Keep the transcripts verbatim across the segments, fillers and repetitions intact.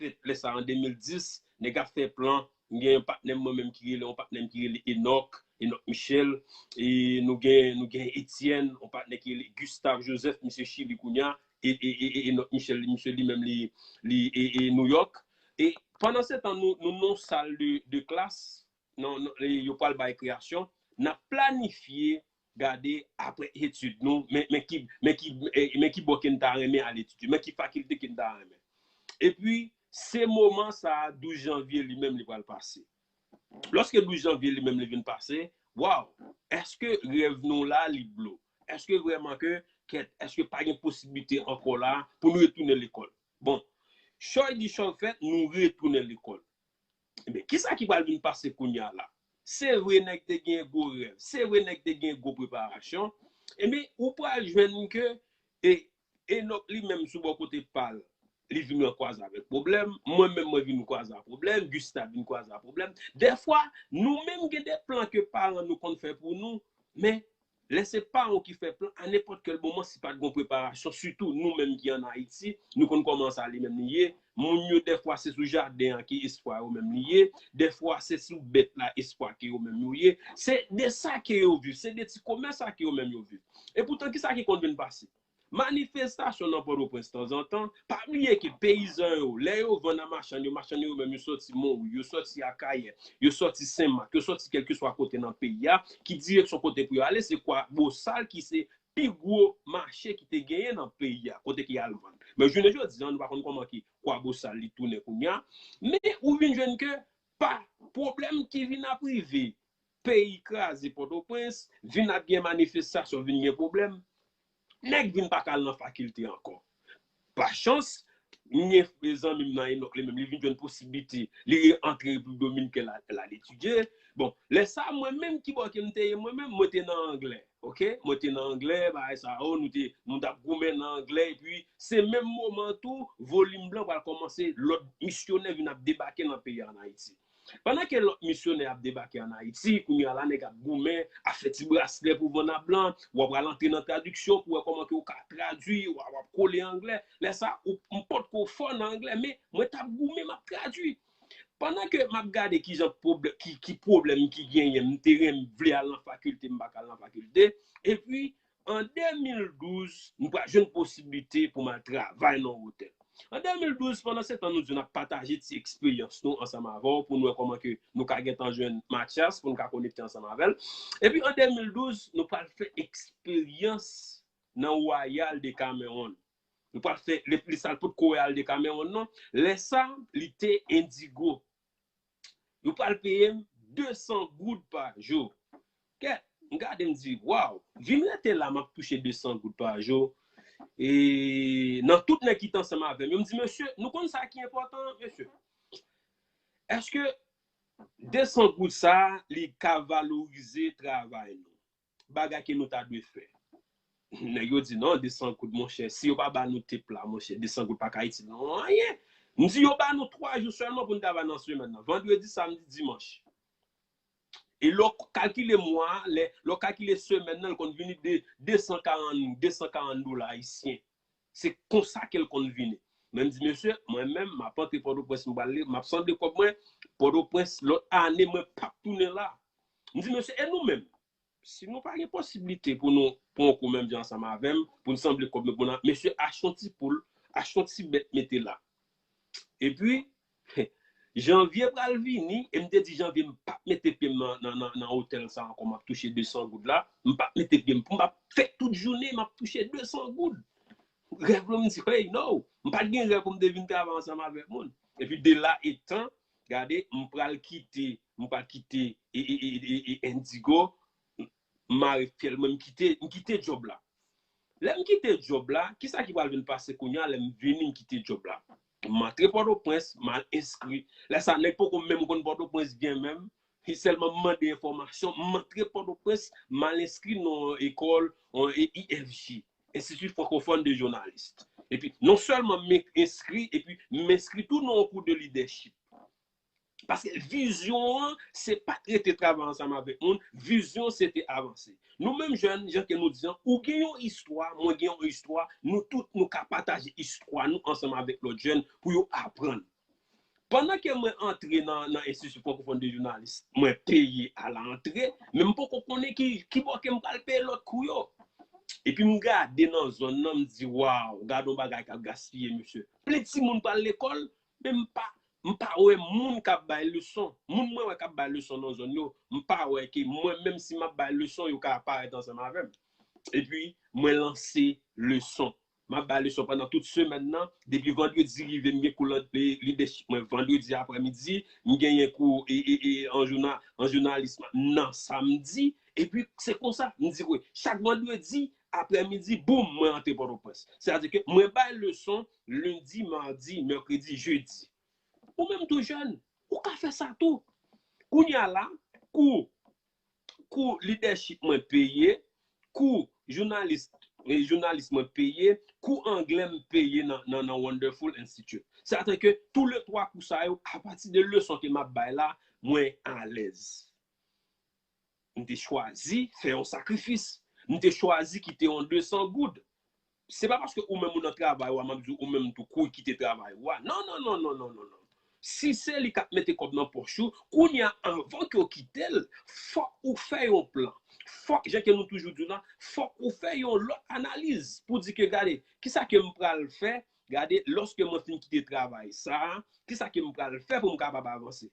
lè sa an de mil dis, nèg ap fè plan. M gen yon patnè m mwen menm ki rele, yon patnè m ki rele Enoch, Enoch Michel. E nou gen, nou gen Etienne, yon patnè ki rele Gustave Joseph, misye Chili kounye a. E, e, e, e Enoch Michel, misye li menm li, li e, e New York. E pandan se tan, nou, nou nan yon sal de, de klas, non, non, e yo pral bay kreyasyon, n ap planifye gade apre etid nou, men, men ki, men ki, e, men ki bò ke n ta renmen al etidye, men ki fakilte ke n ta renmen. Epi, se moman sa a, douz janvye li menm li pral pase. Lòske douz janvye li menm li vin pase, waw, èske rèv nou la li blo? Èske vrèman ke, kèt, èske pa gen posiblite ankò la pou nou retounen lekòl? Bon, chòy di chòy fèt, nou retounen lekòl. Ebyen, kisa ki pral vin pase kounye a la? Se vre, nèg te gen gwo rèv. Se vre, nèg te gen gwo preparasyon. Ebyen, ou pral jwenn ke, e, Enoch li menm sou bò kote pa l, li vin rann kwaze avèk pwoblèm. Mwen menm, mwen vin kwaze ak pwoblèm. Gustave vin kwaze ak pwoblèm. Dèfwa, nou menm gen de plan ke paran nou konn fè pou nou, men lè se paran w ki fè plan, a nenpòt kèl moman, si pa t gon preparasyon, sitou nou menm ki ann Ayiti, nou konn kòman sa li menm li ye. Moun yo, dèfwa, se sou jaden an ke espwa yo menm li ye. Dèfwa, se sou bèt la espwa ke yo menm yo ye. Se de sa ke yo viv, se de ti komès sa ke yo menm yo viv. E poutan, kisa ki konn vin pase? Manifestasyon nan Pòtoprens tanzantan, pa bliye ke peyizan yo, lè yo vann a machann yo, machann yo menm yo sòti Monwi, yo sòti Akayè, yo sòti Senmak, yo sòti kèlkeswa kote nan peyi a, ki direksyon kote pou yo ale, se Kwabosal ki se pi gwo mache ki te genyen nan peyi a, kote ke y al vann. Men jounen jodi a, nou pa konn kòman ke Kwabosal li tounen kounye a. Men ou vin jwenn ke pa pwoblèm ki vin ap rive peyi kraze Pòtoprens, vin ap gen manifestasyon, vin gen pwoblèm, nèg vin pa ka al nan fakilte ankò. Pa chans, m gen zanmi m nan Enoch, li menm, li vin jwenn posiblite, li antre Repiblik Dominikèn la, la etidye. Bon, lè sa, mwen menm, ki bò ke m te ye, mwen menm, mwen te nan anglè, oke? Mwen te nan anglè, bagay sa yo, nou te, nou t ap goumen nan anglè, epi se menm moman tou, volim blan pral kòmanse, lòt misyonè vin ap debake nan peyi a, ann Ayiti. Pandan ke lòt misyonè ap debake ann Ayiti, kounye a la, nèg ap goumen, ap fè ti braslè pou vann a blan, w ap pral antre nan tradiksyon pou wè kòman ke w ka tradui, w ap, w ap kole anglè. Lè sa, ou, m potko fò nan anglè, men mwen t ap goumen, m ap tradui. Pandan ke m ap gade kijan pwoblè-, ki, ki pwoblèm ki genyen, m te renmen vle al nan fakilte, m pa ka al nan fakilte. Epi, an de mil douz, m pral jwenn posiblite pou m al travay nan yon otèl. An de mil douz, pandan se tan, nou di n ap pataje ti eksperyans nou ansanm avè w pou nou wè kòman ke nou ka gentan jwenn Mathias, pou nou ka konekte ansanm avè l. Epi an de mil douz, nou pral fè eksperyans nan Royal de Cameroon. Nou pral fè, li, li sa l potko Royal de Cameroon, non. Lè sa, li te Indigo. Yo pral peye m de san goud pa jou. Kèt, m gade, m di, waw, vin rete la, m ap touche de san goud pa jou. E nan tout nèg ki t ansanm avè m yo, m di, mesye, nou konn sa ki enpòtan, mesye. Èske de san goud sa, li ka valorize travay nou? Bagay ke nou ta dwe fè. Nèg yo di, non, de san goud, monchè. Si yo pa ba nou tip la, monchè, de san goud pa ka itil nou anyen. M di, yo ba nou twa jou sèlman pou n travay nan semèn nan. Vandredi, samdi, dimanch. E lè w kalkile mwa a, lè, lè w kalkile semèn nan, l konn vini de, de san karant, de san karant dola ayisyen. Se konsa ke l konn vini. Men m di, mesye, mwen menm, m ap antre Pòtoprens, m pral, m ap sanble kòb mwen, Pòtoprens, lòt ane, mwen p ap tounen la. M di, mesye, e nou menm? Si nou pa gen posiblite pou nou pran yon kou menm jan ansanm avè m, pou n sanble kòb nou, pou n, mesye, achte yon ti poul, achte yon ti bèt, mete la. Epi, janvye pral vini, e m te di janvye, m p ap mete pye m nan, nan, nan, nan otèl sa ankò, m ap touche de san goud la, m p ap mete pye m, m ap fè tout jounen, m ap touche de san goud. Rèv mwen, m di, hey, no, m pa t gen rèv pou m te vin travay ansanm avèk moun. Epi de la etan, gade, m pral kite, m pral kite e, e, e, e, e Indigo, m mare fyèl mwen, m kite, m kite djòb la. Lè m kite djòb la, kisa ki pral vin pase kounye a lè m vini m kite djòb la? M antre Pòtoprens, m al enskri. Lè sa, nèg poko menm konn Pòtoprens byen menm. Li sèlman m mande enfòmasyon, m antre Pòtoprens, m al enskri nan yon ekòl, yon I F J, Institut Francophone de Journaliste. Epi, non sèlman m enskri, epi m enskri tou nan yon kou de lidèchip. Paske vizyon an, se pa t rete travay ansanm avèk moun, vizyon se te avanse. Nou menm jèn, jan ke nou di an, ou gen yon istwa, mwen gen yon istwa, nou tout nou ka pataje istwa nou ansanm avèk lòt jèn pou yo aprann. Pandan ke mwen antre nan, nan Institut Francophone de Journalisme, mwen peye a la antre, men m poko konnen ki, ki bò ke m pral peye lòt kou yo. Epi m gade nan zòn nan, m di, waw, gade yon bagay k ap gaspiye, mesye. Plen timoun pral lekòl, men m pa, m pa wè moun k ap bay leson. Moun mwen wè k ap bay leson nan zòn yo, m pa wè ke mwen menm si m ap bay leson, yo ka parèt ansanm avè m. Epi, mwen lanse leson. M ap bay leson pandan tout semèn nan. Depi vandredi rive, m gen kou lidèchip mwen vandredi aprèmidi. M genyen kou e, e, e, an, jouna, an jounalis nan samdi. Epi, se konsa, m di, wi, chak vandredi aprèmidi, boum, mwen antre Pòtoprens. Sètadi ke mwen bay leson lendi, madi, mèkredi, jedi. Ou menm tou jèn, ou ka fè sa tou. Kounye a la, kou kou lidèchip mwen peye, kou jounalis, jounalis mwen peye, kou anglè m peye nan, nan, nan Wonderful Institute. Sètadi ke tou le twa kou sa yo, apati de leson ke m ap bay la, mwen alèz. M te chwazi fè yon sakrifis. M te chwazi kite yon de san goud. Se pa paske ou menm ou nan travay ou a, m ap di ou menm tou kouri kite travay ou a. Non, non, non, non, non, non, non. Si se li k ap mete kòb nan pòch ou, kounye a, anvan ke w kite l, fòk ou fè yon plan. Fòk, jan ke nou toujou di w la, fòk ou fè yon lòt analiz pou di ke, gade, kisa ke m pral fè, gade, lòske mwen fin kite travay sa, kisa ke m pral fè pou m kapab avanse.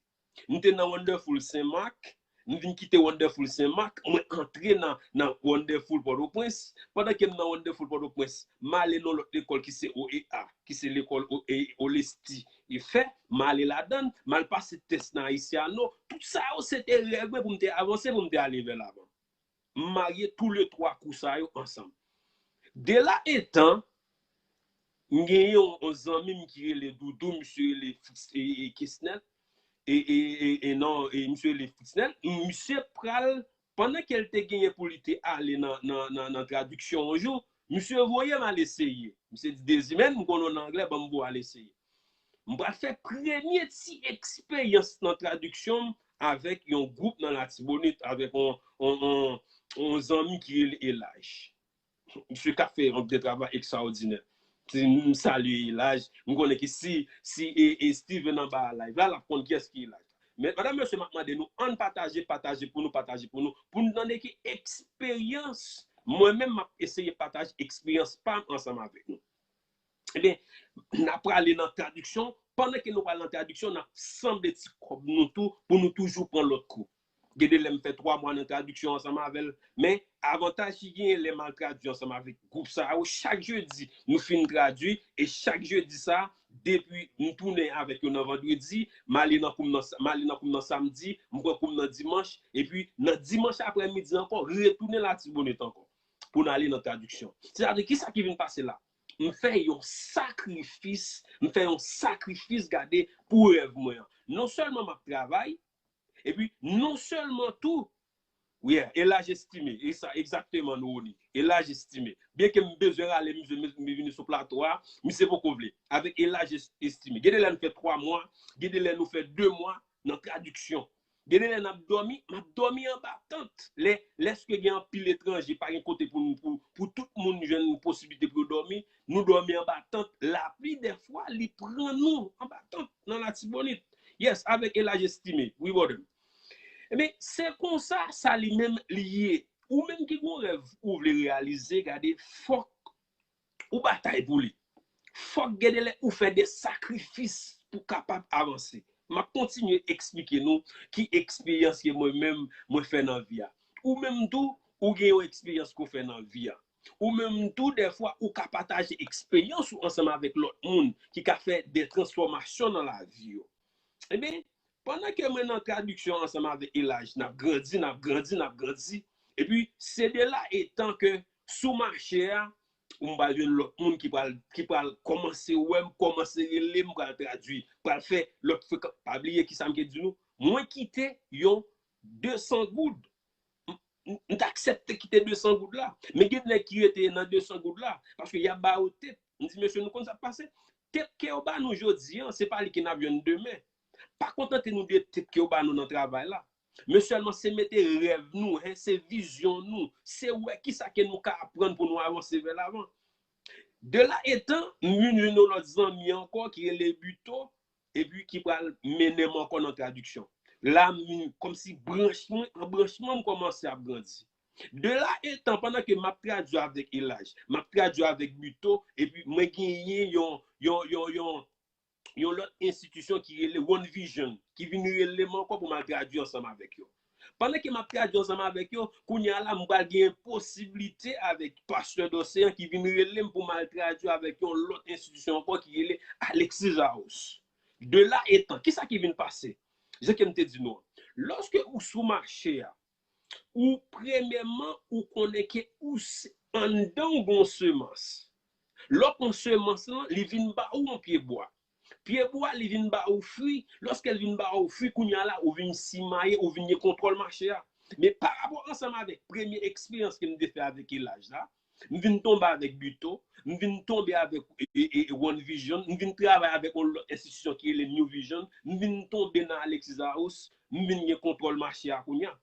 M te nan Wonderful Senmak, m vin kite Wonderful Senmak, mwen antre nan, nan Wonderful Pòtoprens. Pandan ke m nan Wonderful Pòtoprens, m ale nan lòt lekòl ki se O E A, ki se lekòl O-, e-, Olesti. E fè, m ale ladan, m al pase tès nan Haitiano. Tout sa yo, se te rèv mwen pou m te avanse, pou m te ale vè lavan. M marye tou le twa kou sa yo ansanm. De la etan, m genyen yon, yon zanmi m ki rele Doudou, misye rele Fritz, e, e, Kesnel, e, e, e, e non, e, misye rele Fritznel, misye pral, pandan ke l te genyen pou li te ale nan, nan, nan, nan tradiksyon yon jou, misye voye m al eseye. Misye di, Dezimèn, m konnen w nan anglè, ban m voye w al eseye. M pral fè premye ti eksperyans nan tradiksyon m avèk yon gwoup nan Latibonit, avèk yon, yon, yon, yon zanmi ki rele Elaj. Misye ka fè yon de travay ekstraòdinè. Si m salye Elaj, m konnen ke si, si e, e Steven anba live la, l ap konn kiyès ki Elaj. Men, medam, mesye, m ap mande nou, ann pataje, pataje pou nou, pataje pou nou, pou nou tande ki eksperyans. Mwen menm, m ap eseye pataje eksperyans pa m ansanm avèk nou. Ebyen, n ap prale nan tradiksyon. Pandan ke nou pral nan tradiksyon, n ap sanble ti kòb nou tou pou nou toujou pran lòt kou. Gen de lè m fè twa mwa nan tradiksyon ansanm avè l. Men, avantaj ki genyen lè m al tradui ansanm avèk gwoup sa yo, chak jedi, nou fin tradui, e chak jedi sa, depi m tounen avèk yo nan vandredi, m ale nan kou m nan, m ale nan kou m nan samdi, m pran kou m nan dimanch, epi nan dimanch aprèmidi ankò, retounen Latibonit ankò pou n ale nan tradiksyon. Sètadi, kisa ki vin pase la? M fè yon sakrifis, m fè yon sakrifis, gade, pou rèv mwen an. Non sèlman m ap travay, epi non sèlman tou, wi, Elaj Estime, e sa, egzakteman, Noroni, Elaj Estime. Byenke m bezwen rale misye, m, m vini sou plato a, misye poko vle. Avèk Elaj Es-, Estime. Gen de lè n fè twa mwa, gen de lè nou fè de mwa nan tradiksyon. Gen de lè n ap dòmi, m ap dòmi anba tant. Lè, lèske gen anpil etranje, pa gen kote pou, pou, pou tout moun jwenn posiblite pou yo dòmi, nou dòmi anba tant. Lapli, dèfwa, li pran nou anba tant nan Latibonit. Yes, avèk Elaj Estime. Wi, brother. Ebyen, se konsa sa li menm li ye. Ou menm ki gon rèv ou vle reyalize, gade, fòk ou batay pou li. Fòk gen de lè ou fè de sakrifis pou kapab avanse. M ap kontinye eksplike nou ki eksperyans ke mwen menm mwen fè nan vi a. Ou menm tou, ou gen yon eksperyans ke w fè nan vi a. Ou menm tou, dèfwa, ou ka pataje eksperyans ou ansanm avèk lòt moun ki ka fè de transfòmasyon nan lavi yo. Ebyen, pandan ke mwen nan tradiksyon ansanm avèk Elaj, n ap grandi, n ap grandi, n ap grandi. Epi, se de la etan ke sou mache a, ou m pral jwenn lòt moun ki pral, ki pral kòmanse wè m, kòmanse rele m, pral tradui, pral fè lòt frekan. Pa bliye kisa m te di nou, mwen kite yon de san goud. M, m, m t aksepte kite de san goud la. Men gen nèg ki rete nan de san goud la, paske y ap ba yo tep. M di, mesye, nou konn sa k pase? Tep ke yo ba nou jodi an, se pa li ke n ap jwenn demen. Pa kontante nou de tep ke yo ba nou nan travay la. Men sèlman se mete rèv nou, hen, se vizyon nou, se wè kisa ke nou ka aprann pou nou avanse vè lavan. De la etan, m vin jwenn yon lòt zanmi ankò ki rele Buto, epi ki pral mennen m ankò nan tradiksyon. La, m vin kòmsi branch mwen, an branchman, m kòmanse ap grandi. De la etan, pandan ke m ap tradui avèk Elaj, m ap tradui avèk Buteau, epi mwen genyen yon, yon, yon, yon, yon lòt enstitisyon ki rele One Vision, ki vin rele m ankò pou m al tradui ansanm avèk yo. Pandan ke m ap tradui ansanm avèk yo, kounye a la, m pral gen posiblite avèk pastè Docean ki vin rele m pou m al tradui avèk yon lòt enstitisyon ankò ki rele Alexis House. De la etan, kisa ki vin pase? Jan ke m te di nou an, lòske ou sou mache a, ou premyèman, ou konnen ke ou se, anndan w gon semans. Lè w pran semans lan, li vin ba ou yon pyebwa. Pyebwa, li vin ba ou fwi. Lòske l vin ba ou fwi, kounye a la, ou vin simaye, ou vin gen kontwòl mache a. Men parapò ansanm avèk premye eksperyans ke m te fè avèk Elaj la, m vin tonbe avèk Buteau, m vin tonbe avèk e, e, e, One Vision, m vin travay avèk yon lòt enstitisyon ki rele New Vision, m vin tonbe nan Alexis House, m vin gen kontwòl mache a kounye a.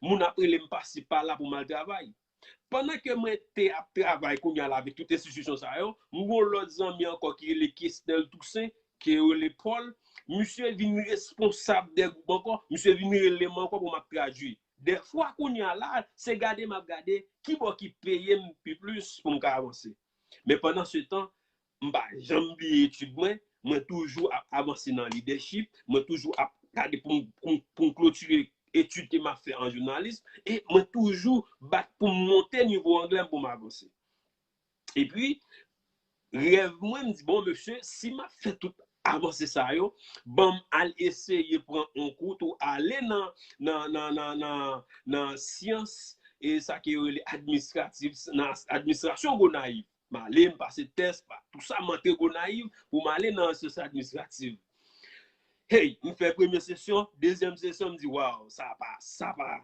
Moun ap rele m pase pa la pou m al travay. Pandan ke mwen te ap travay kounye a la avèk tout enstitisyon sa yo, m gon lòt zanmi ankò ki rele Kesnel Toussaint, ki rele Paul. Misye vin responsab de gwoup ankò, misye vin rele m ankò pou m ap tradui. Dèfwa kounye a la, se gade m ap gade ki bò ki peye m pi plis pou m ka avanse. Men pandan se tan, m pa janm bliye etid mwen, mwen toujou ap avanse nan lidèchip, mwen toujou ap gade pou m, pou m, pou m klotire etid ke m ap fè an jounalis, e mwen toujou bat pou m monte nivo anglè m pou m avanse. Epi, rèv mwen, m di, bon, mesye, si m ap fè tout avanse sa yo, ban m al eseye pran yon kou tou ale nan, nan, nan, nan, nan, nan syans, e sa ke yo rele administratif, nan administrasyon Gonayiv. M ale, m pase tès, pa, tou sa, m antre Gonayiv pou m ale nan syans administratif. Hey, m fè premye sesyon, dezyèm sesyon, m di, waw, sa pa, sa pa.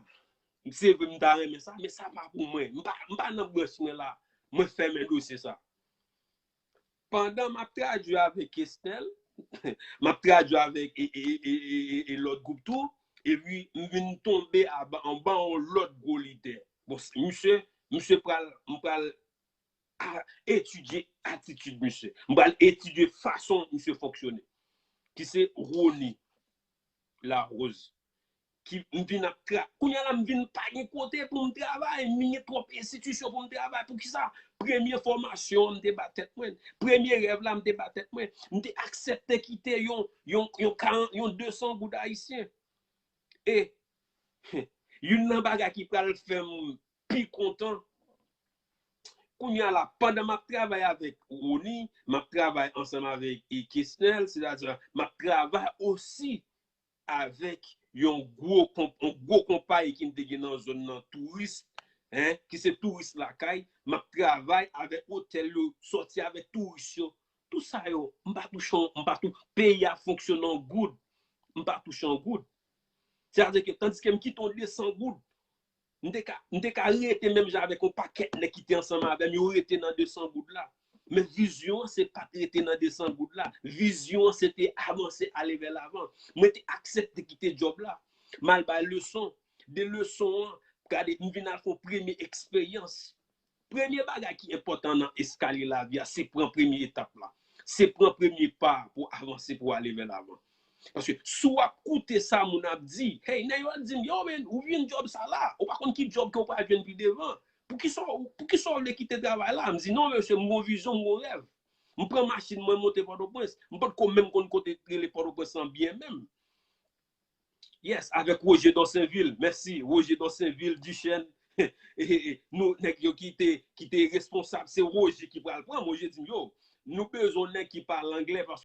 Se vre, m ta renmen sa, men sa pa pou mwen. M pa, m pa nan branch mwen la. Mwen fèmen dosye sa. Pandan m ap tradui avèk Kesnel, m ap tradui avèk e, e, e, e, e, e lòt gwoup tou, epi m vin tonbe aba, anba yon lòt gwo lidè. Bon, misye, misye pral, m pral a, etidye atitid misye. M pral etidye fason misye fonksyone. Ki se Rony Larose. Ki m vin ap tra-, kounye a la, m vin pa gen kote pou m travay, m vin gen twòp enstitisyon pou m travay. Poukisa? Premye fòmasyon an, m te ba tèt mwen. Premye rèv la, m te ba tèt mwen. M te aksepte kite yon, yon, yon karan-, yon de san goud ayisyen. E youn nan bagay ki pral fè m pi kontan, kounye a la, pandan m ap travay avèk Rony, m ap travay ansanm avèk e Kesnel, sètadi m ap travay osi avèk yon gwo konp-, yon gwo konpayi ki m te gen nan zòn nan, Touris, en, ki se Touris Lakay, m ap travay avèk otèl yo, sòti avèk touris yo. Tou sa yo, m pa touche yon, m pa tou, peyi a fonksyone an goud, m pa touche an goud. Sètadi ke, tandis ke m kite yon de san goud, m te ka, m te ka rete menm jan avèk yon pakèt nèg ki te ansanm avè m, yo rete nan de san goud la. Men vizyon an, se pa t rete nan de san goud la. Vizyon an, se te avanse, ale vè lavan. Mwen te aksepte kite djòb la. M al bay leson. De leson an, gade, m vin al fè yon premye eksperyans. Premye bagay ki enpòtan nan eskalye lavi a, se pran premye etap la. Se pran premye pa pou avanse, pou ale vè lavan. Paske si w ap koute sa moun ap di, hey, nèg yo ap di m, yo, men, ou vin djòb sa la, ou pa konn ki djòb ke w pral jwenn pi devan. Poukisa w, poukisa w vle kite travay la? M di, non, mesye, m gon vizyon, m gon rèv. M pran machin mwen, m monte Pòtoprens. M potko menm konn kote rele Pòtoprens lan byen menm. Yes, avèk Roger Dorsainville. Mèsi, Roger Dorsainville, Duchesne. E, e, e, nou, nèg yo ki te, ki te responsab, se Roger ki pral pran. Roger di m, yo, nou bezwen yon nèg ki pale anglè, paske